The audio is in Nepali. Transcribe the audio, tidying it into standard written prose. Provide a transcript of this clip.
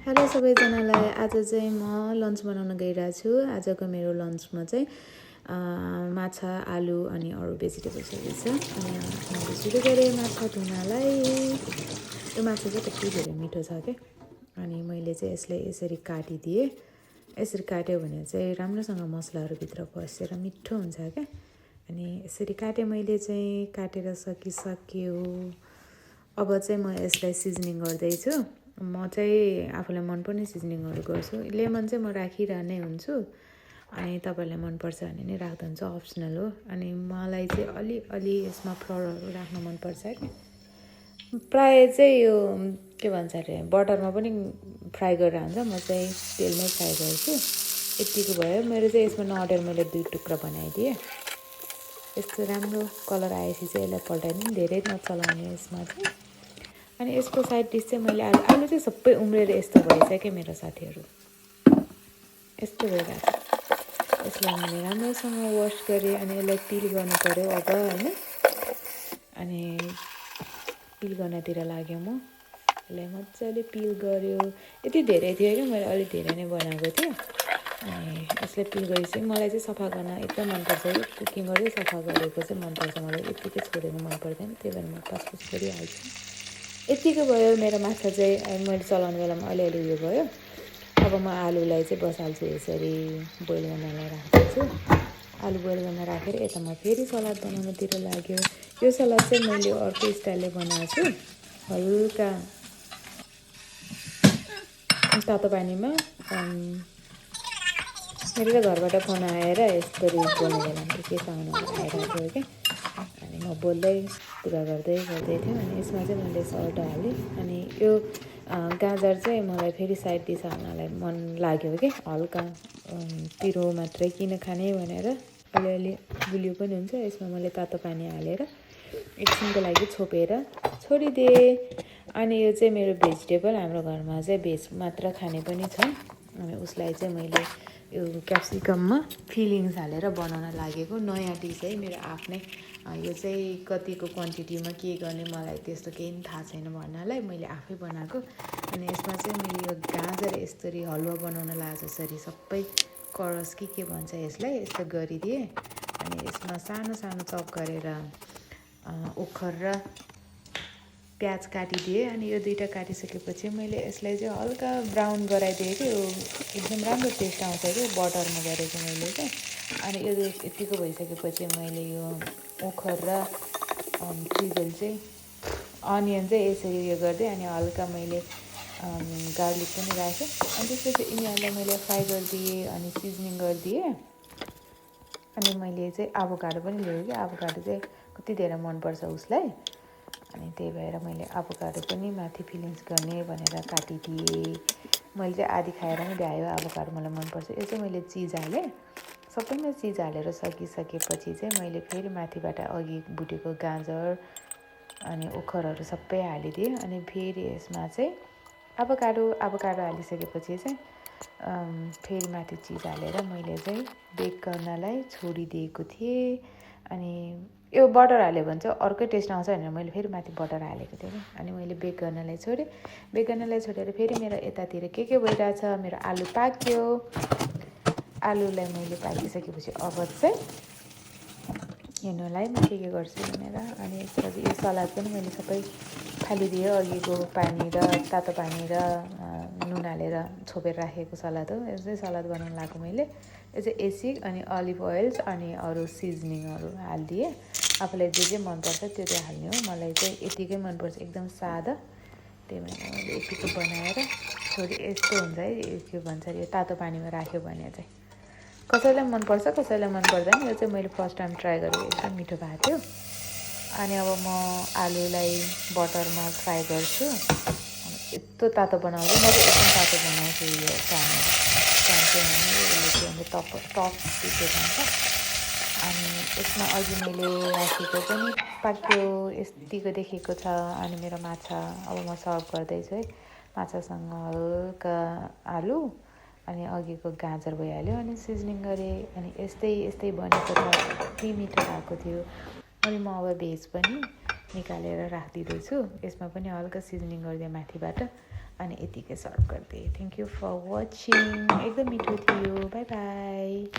हेलो सबैजनालाई। आज चाहिँ म लन्च बनाउन गइरहेको छु। आजको मेरो लन्चमा चाहिँ माछा, आलु अनि अरू भेजिटेबल्सहरू छ। अनि मैले सुरु गरेँ माछा धुनलाई। यो माछा चाहिँ कति धेरै मिठो छ क्या। अनि मैले चाहिँ यसलाई यसरी काटिदिएँ। यसरी काट्यो भने चाहिँ राम्रोसँग मसलाहरूभित्र पसेर मिठो हुन्छ क्या। अनि यसरी काटेँ मैले चाहिँ, काटेर सकिसक्यो। अब चाहिँ म यसलाई सिजनिङ गर्दैछु। म चाहिँ आफूलाई मनपर्ने सिजनिङहरू गर्छु। लेमन चाहिँ म राखिरहने हुन्छु। अनि तपाईँहरूलाई मनपर्छ भने नि राख्दा हुन्छ, अप्सनल हो। अनि मलाई चाहिँ अलि यसमा फ्लेभरहरू राख्न मनपर्छ क्या। प्रायः चाहिँ यो के भन्छ अरे बटरमा पनि फ्राई गरेर हुन्छ। म चाहिँ तेलमै फ्राई गर्छु। यतिको भयो। मेरो चाहिँ यसमा नअटेर मैले 2 टुक्रा बनाइदिएँ। यस्तो राम्रो कलर आएपछि चाहिँ यसलाई पल्टाइदिनु, धेरै नचलाउने यसमा चाहिँ। अनि यसको साइड डिस चाहिँ मैले आलु चाहिँ सबै उम्रेर यस्तो भइसक्यो मेरो साथीहरू। यस्तो भइरहेको छ। यसलाई मैले राम्रोसँग वास गरेँ। अनि यसलाई पिल गर्नु पऱ्यो अब होइन। अनि पिल गर्नतिर लाग्यो म। यसलाई मजाले पिल गऱ्यो। यति धेरै थियो कि मैले अलिक धेरै नै बनाएको थिएँ। अनि यसलाई पिल गरेपछि मलाई चाहिँ सफा गर्न एकदम मनपर्छ कि कुकिङ गर्दै सफा गरेको चाहिँ मनपर्छ मलाई। यतिकै छोडेको मन पर्दैन, त्यही भएर म पासपुस गरिहाल्छु। यतिको भयो मेरो माछा चाहिँ। मैले चलाउने बेलामा अलिअलि उयो भयो। अब म आलुलाई चाहिँ बसाल्छु, यसरी बोइल गर्नलाई राख्दैछु। आलु बोइल गर्न राखेर यता म फेरि सलाद बनाउनतिर लाग्यो। यो सलाद चाहिँ मैले अर्कै स्टाइलले बनाएको छु। हल्का तातो पानीमा मेरो त घरबाट फोन आएर यसरी बोल्ने बेलामा के साउन्ड आइरहेको थियो कि। अनि म बोल्दै कुरा गर्दै थिएँ। अनि यसमा चाहिँ मैले सल्ट हालेँ। अनि यो गाजर चाहिँ मलाई फेरि साइड डिस हाल्नलाई मन लाग्यो कि, हल्का पिरो मात्रै किन खाने भनेर। अलिअलि गुलियो पनि हुन्छ। यसमा मैले तातो पानी हालेर एकछिनको लागि छोपेर छोडिदिएँ। अनि यो चाहिँ मेरो भेजिटेबल, हाम्रो घरमा चाहिँ भेज मात्र खाने पनि छ। अनि उसलाई चाहिँ मैले यो क्याप्सिकममा फिलिङ्स हालेर बनाउन लागेको नयाँ डिस है मेरो आफ्नै। यो चाहिँ कतिको क्वान्टिटीमा के गर्ने मलाई त्यस्तो केही पनि थाहा छैन भन्नलाई, मैले आफै बनाएको। अनि यसमा चाहिँ मैले यो गाजर यसरी हलुवा बनाउन लाग्यो जसरी सबै करस के भन्छ यसलाई, यस्तो गरिदिएँ। अनि यसमा सानो सानो चप गरेर ओखर र प्याज काटिदिएँ। अनि यो दुईवटा काटिसकेपछि मैले यसलाई चाहिँ हल्का ब्राउन गराइदिएँ कि एकदम राम्रो टेस्ट आउँछ कि बटरमा गरेको मैले चाहिँ। अनि यो यतिको भइसकेपछि मैले यो ओखर र चिजल चाहिँ अनियन चाहिँ यसरी उयो गरिदिएँ। अनि हल्का मैले गार्लिक पनि राखेँ। अनि त्यसपछि यिनीहरूलाई मैले फ्राई गरिदिएँ अनि सिजनिङ गरिदिएँ। अनि मैले चाहिँ एभोकाडो पनि ल्याएँ कि, एभोकाडो चाहिँ कति धेरै मनपर्छ उसलाई। अनि त्यही भएर मैले एभोकाडो पनि माथि फिलिङ्स गर्ने भनेर काटिदिएँ। मैले चाहिँ आधी खाएर नै भ्यायो, एभोकाडो मलाई मनपर्छ। यो चाहिँ मैले चिज हालेँ। सबैमा चिज हालेर सकिसकेपछि चाहिँ मैले फेरि माथिबाट अघि भुटेको गाजर अनि ओखरहरू सबै हालिदिएँ। अनि फेरि यसमा चाहिँ एभोकाडो हालिसकेपछि चाहिँ फेरि माथि चिज हालेर मैले चाहिँ बेक गर्नलाई छोडिदिएको थिएँ। अनि यो बटर हाल्यो भने चाहिँ अर्कै टेस्ट आउँछ भनेर मैले फेरि माथि बटर हालेको थिएँ कि। अनि मैले बेक गर्नलाई छोडेँ। बेक गर्नलाई छोडेर फेरि मेरो यतातिर के भइरहेछ, मेरो आलु पाक्यो। आलुलाई मैले पाकिसकेपछि अब चाहिँ हेर्नुलाई म के गर्छु भनेर। अनि यसपछि यो सलाद पनि मैले सबै फालिदिएँ। अघिको पानी र तातो पानी र नुन हालेर छोपेर राखेको सलाद हो। यो चाहिँ सलाद बनाउनु लाग्यो मैले। यो चाहिँ एसिड अनि अलिभ ओइल्स अनि अरू सिजनिङहरू हालिदिएँ। आफूलाई जे मनपर्छ त्यो हाल्ने हो। मलाई चाहिँ यतिकै मनपर्छ, एकदम सादा। त्यही भएर मैले यतिको बनाएर छोडी यस्तो हुन्छ है। के भन्छ यो तातो पानीमा राख्यो भने चाहिँ कसैलाई मनपर्छ कसैलाई मन पर्दैन। यो चाहिँ मैले फर्स्ट टाइम ट्राई गरेको, एकदम मिठो भएको थियो। अनि अब म आलुलाई बटरमा फ्राई गर्छु। यस्तो तातो बनाउँछु, म चाहिँ एकदम तातो बनाउँछु। यो चाहेको टप के भन्छ। अनि यसमा अघि मैले राखेको पनि पाक्यो, यतिको देखेको छ। अनि मेरो माछा अब म सर्भ गर्दैछु है। माछासँग हल्का आलु अनि अघिको गाजर भइहाल्यो। अनि सिजनिङ गरेँ। अनि यस्तै बनेको छ, कति मिठो भएको थियो। अनि म अब भेज पनि निकालेर राखिदिँदैछु। यसमा पनि हल्का सिजनिङ गरिदिएँ माथिबाट। अनि यतिकै सर्भ गरिदिएँ। Thank you for watching. एकदम मिठो थियो। Bye by.